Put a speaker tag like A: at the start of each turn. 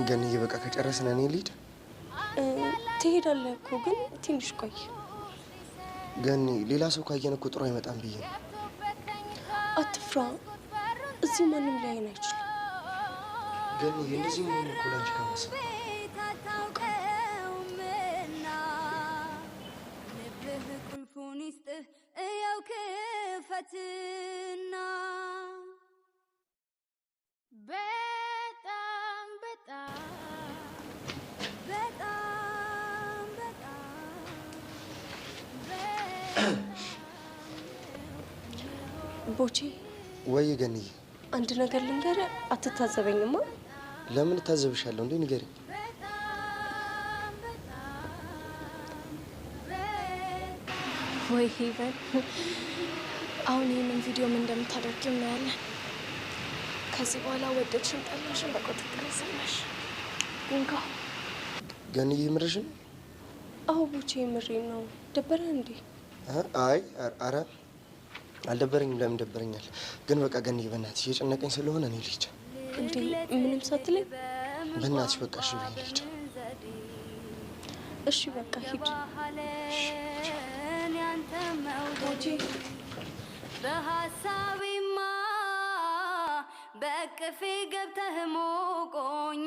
A: ገንዬ በቃ ከጨረስን እኔ ልሂድ።
B: ትሄዳለህ እኮ ግን ትንሽ ቆይ።
A: ገኒ ሌላ ሰው ካየን እኮ ጥሩ አይመጣም ብዬ ነው።
B: አትፍራ፣ እዚህ ማንም ሊያየን አይችልም።
A: ገኒ እንደዚህ መሆን እኮ ላንቺ ከማሰብ
C: አታውቀውምና ልብህ ቁልፉን ይስጥህ እየው ክፈትና በጣም በጣም በጣም በጣም።
B: ቦቼ።
A: ወይ ገንዬ።
B: አንድ ነገር ልንገርህ፣ አትታዘበኝማ?
A: ለምን እታዘብሻለሁ እንዴ? ንገሪኝ።
D: ወይ ሄቨን፣ አሁን ይህንን ቪዲዮ ምን እንደምታደርጊው እናያለን። ከዚህ በኋላ ወደድሽም ጠላሽም በቁጥጥር ስር ነሽ። እንካ።
A: ገንዬ የምርሽን?
B: አዎ ቦቼ፣ የምሬን ነው። ደበረህ እንዴ?
A: አይ ኧረ አልደበረኝም። ለምን ደበረኛል? ግን በቃ ገንዬ በእናትሽ እየጨነቀኝ ስለሆነ እኔ ልሂድ።
B: እንዴ ምንም ሳትለኝ?
A: በእናትሽ በቃ እሺ በይኝ ልሂድ።
B: እሺ በቃ ሂድ።
C: በሀሳቤማ በቅፌ ገብተህ ሞቆኛል።